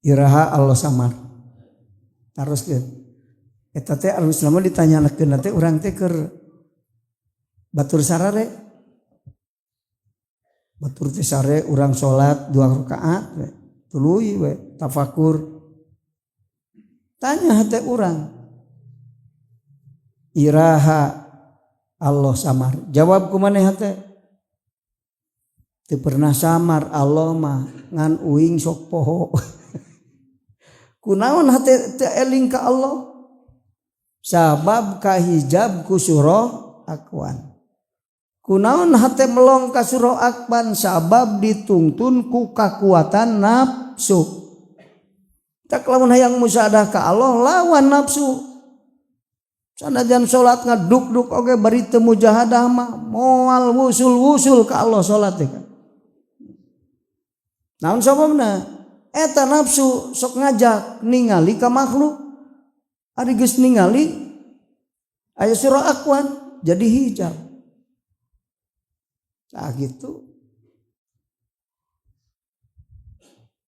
Iraha Allah samar? Taroskeun. Eta teh alus lama ditanyanakeun teh urang teh keur batur sarare. Batur teh sare, urang salat dua rakaat we. Tuluy we tafakur. Tanya hate urang. Iraha Allah samar? Jawab ku maneh hate. Teu pernah samar Allah mah, ngan uing sok poho. Kunaon hate teu eling ka Allah? Sabab kahijab ku surah Akwan. Kunaon hate melong ka surah Akwan? Sabab dituntun ku kakuatan nafsu. Tak lamun hayang musyahadah ka Allah, lawan nafsu. Sanajan salat ngaduk-duk oge, bari teu mujahadah mah moal wusul-wusul ka Allah salat teh kan. Naon sababna? Eta nafsu sok ngajak ningali ka makhluk. Ari geus ningali aya surah Akwan, jadi hijab. Nah, gitu.